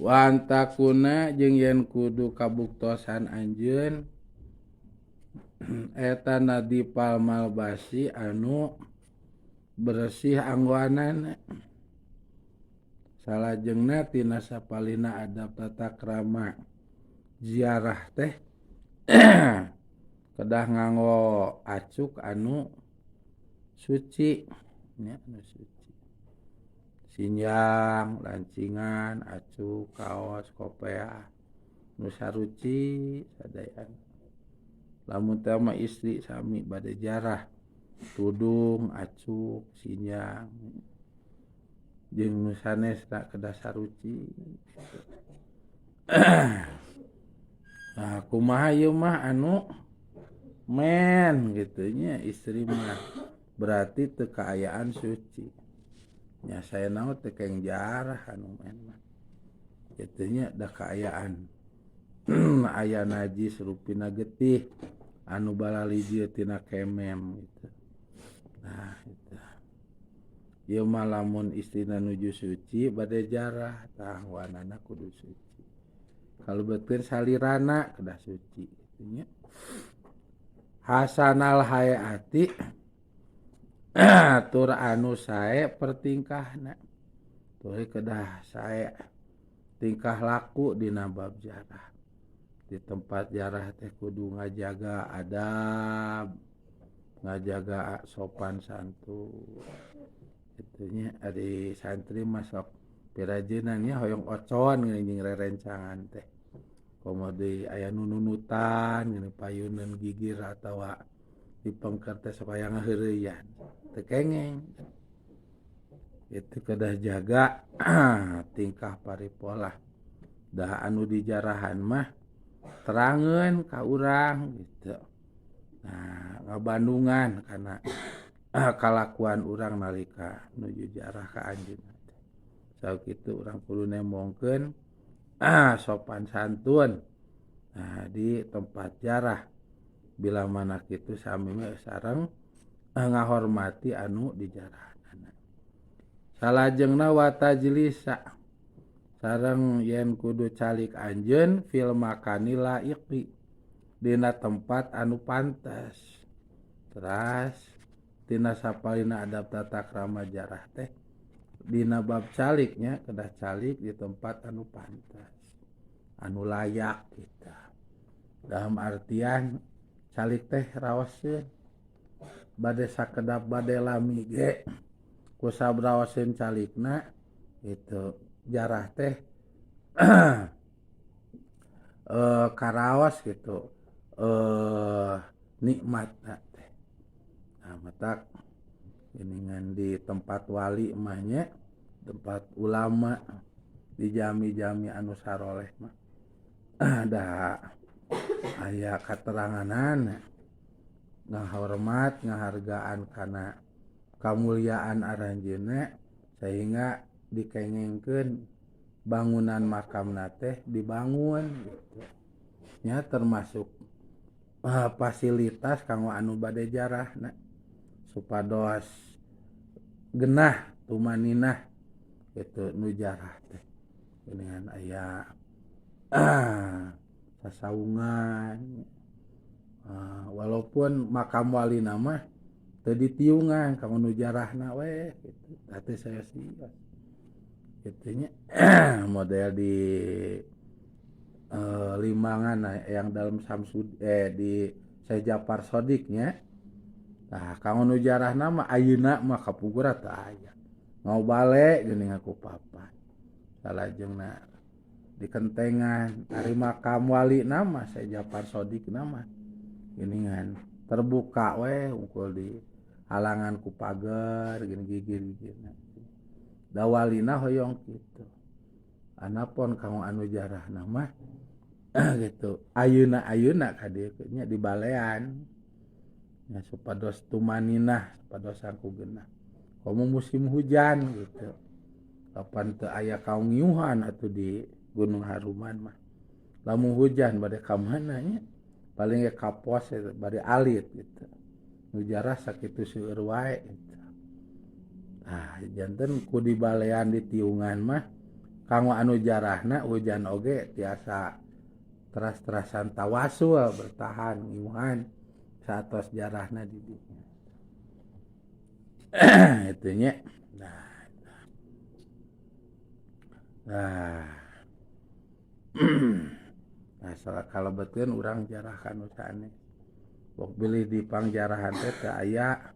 Wa antakuna jeung yen kudu kabuktosan anjeun eta nadipal malbasi anu bersih anggoanana. Salajengna tina sapalina adab tata krama ziarah teh kedah nganggo acuk anu suci nya, anu suci sinjang, lancingan, acuk, kaos, kopeah nu saruci sadayana. Lamun teh mah istri sami bade jarah tudung, acuk, sinjang jeung nu sanesna kedah saruci. Nah, kumaha ieu mah anu men gitu nya, istri mah berarti teu kaayaan suci nya, saena mah teu keng jarah anu men mah kitu nya, da kaayaan aya najis rupina getih anu balalijieut tina kemem gitu. Nah gitu. Ieu mah lamun istrina nuju suci bade jarah, tah wanana kudu suci. Kalebetkeun salirana kedah suci kitu nya. Hasanal hayati tur anu sae pertingkahna. Tuluy kedah sae tingkah laku dina bab jarah. Di tempat jarah teh kudu ngajaga adab, ngajaga sopan santun. Kitu nya ari santri mah sok pirajeunan nya hoyong ocon geuning jeung rerencangan teh. Komo deui aya nu nunutan geuning payuneun gigir atawa dipengker teh sok aya ngaheureuyan. Teu kengeng. Itu kedah jaga tingkah paripolah. Dah anu dijarahan mah terangeun ka urang gitu. Nah, ngabandungan kana kalakuan urang nalika nuju jarah ka anjeunna teh. Sakitu urang kudu nembongkeun sopan santun. Nah, di tempat jarah bila mana kitu sami we sareng ngahormati anu dijarahanana. Salajengna wa tajlisa sareng yen kudu calik anjeun fil makani laiqi dina tempat anu pantes. Teras tina sapalina adab tata krama jarah teh dina bab caliknya kedah calik di tempat anu pantes, anu layak kita. Dalam artian calik teh raoseun bade sakedap bade lami ge kusab raoseun calikna itu jarah teh karaos gitu, nikmatna teh. Nah, matak geuningan di tempat wali mah nya, tempat ulama di jami-jami anu saroleh mah da aya kateranganana ngahormat ngahargaan kana kamuliaan aranjeunna sehingga dikengengkeun bangunan makamna teh dibangun gitu nya, termasuk fasilitas kanggo anu bade jarahna supados genah tumaninah gitu nu jarah teh geuningan aya sasaungan. Walaupun makam walina mah teu ditiungan kanggo nu jarahna we gitu, tah teu saya-sia kitu nya. Model di Limangan yang dalam Samsud di Syekh Japar Shodiq nya. Tah kanggo nu jarahna mah ayeuna mah kapungkur teu aya. Ngabale geuning ku papan. Salajengna dikentengan ari makam wali nama Syekh Japar Shodiq nama geuningan terbuka we unggul di halangan ku pagar geuning gigir-gigirna. Da walina hoyong kitu. Anapun kanggo anu jarahna mah gitu ayeuna-ayeuna ka dieu nya di balean nya supados tumaninah supados sangku geunah. Komo musim hujan gitu. Kapan teu aya kaungiuhan atuh di Gunung Haruman mah. Lamun hujan bade ka mana nya? Paling ge ka pos eta bade alit gitu. Nu jarah sakitu seueur wae gitu. Nah, janten ku dibalean di tiungan mah Kanggo anu jarahna hujan oge tiasa teras-terasan tawasul bertahan ngiuhan saatos jarahna di dinya. Itu nya. Nah. Nah. Nah, salah kalebetkeun urang jarah ka nu sanes. Bok bilih di pangjarahan teh teu aya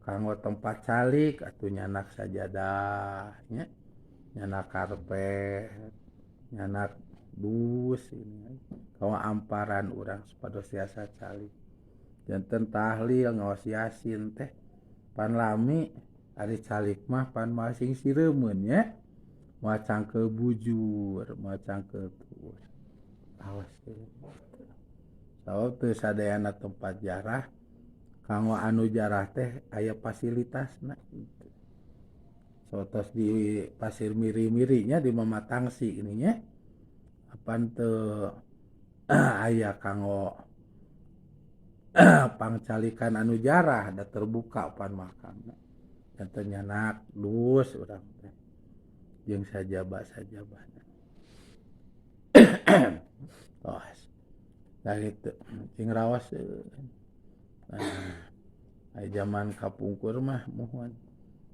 kanggo tempat calik atuh nyanak sajadah nya, nyanak karpet, nyanak dus ini kanggo amparan urang supados tiasa calik. Janten tahlil ngaos yasin teh pan lami ari calik mah pan masing sireumeun nya, moal cangkeul bujur, moal cangkeul tuur. Awas teh. Sabab teu sadayana tempat jarah kanggo anu jarah teh aya fasilitasna gitu. Satos di pasir miri-mirinya di Mamatangsi ini nya. Apan teu aya kanggo pangcalikan anu jarah da terbuka pan makamna. Janten nyanak dus urang teh jeung sajaba-sajabana. Tos. Nah gitu, cing raos. Nah, aya zaman kapungkur mah muhun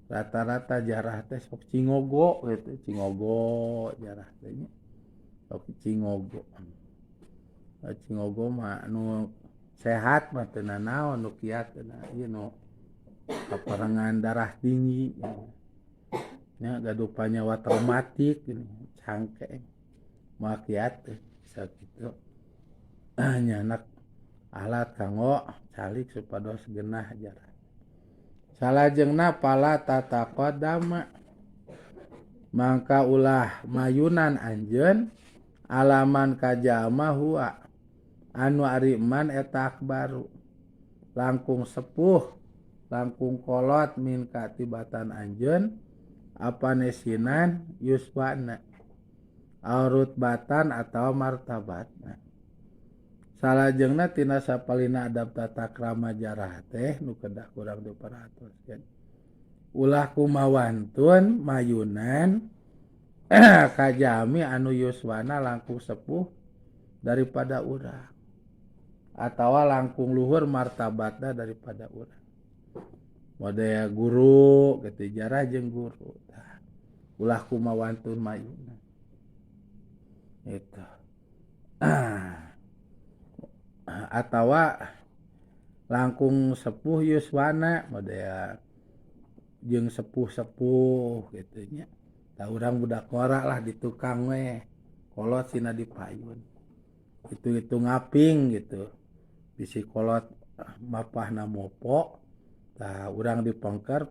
rata-rata jarah teh sok cingogo gitu, cingogo jarah teh nya. Sok cingogo. Cingogo mah anu sehat mah teu nanaon, nu kiat teu ieu nu kaparengan darah tinggi nya gaduh panyawa traumatik gini, cangkeng moal kiat teh sakitu. Nyanak alat kanggo calik supados genah jarah. Salajengna pala tataqaddama mangka ulah mayunan anjeun alaman kajama huwa anu ari man eta akbaru langkung sepuh langkung kolot min katibatan anjeun apane sinan yuswana aurut batan atau martabatna. Salajengna tina sapalina adab tata krama jarah teh nu kedah kurang diperhatoskeun. Ulah kumawantun mayunan kajami anu yuswana langkung sepuh daripada urang atawa langkung luhur martabatna daripada urang. Model guru gitu jarah jeung guru. Tah, ulah kumawantun mayunan. Itu. Atawa langkung sepuh yuswana model jeung sepuh-sepuh gitu nya. Tah urang budak ngora lah di tukang we kolot sina dipayun. Itu-itu ngaping gitu. Bisi kolot mapahna mopo tah urang dipengker.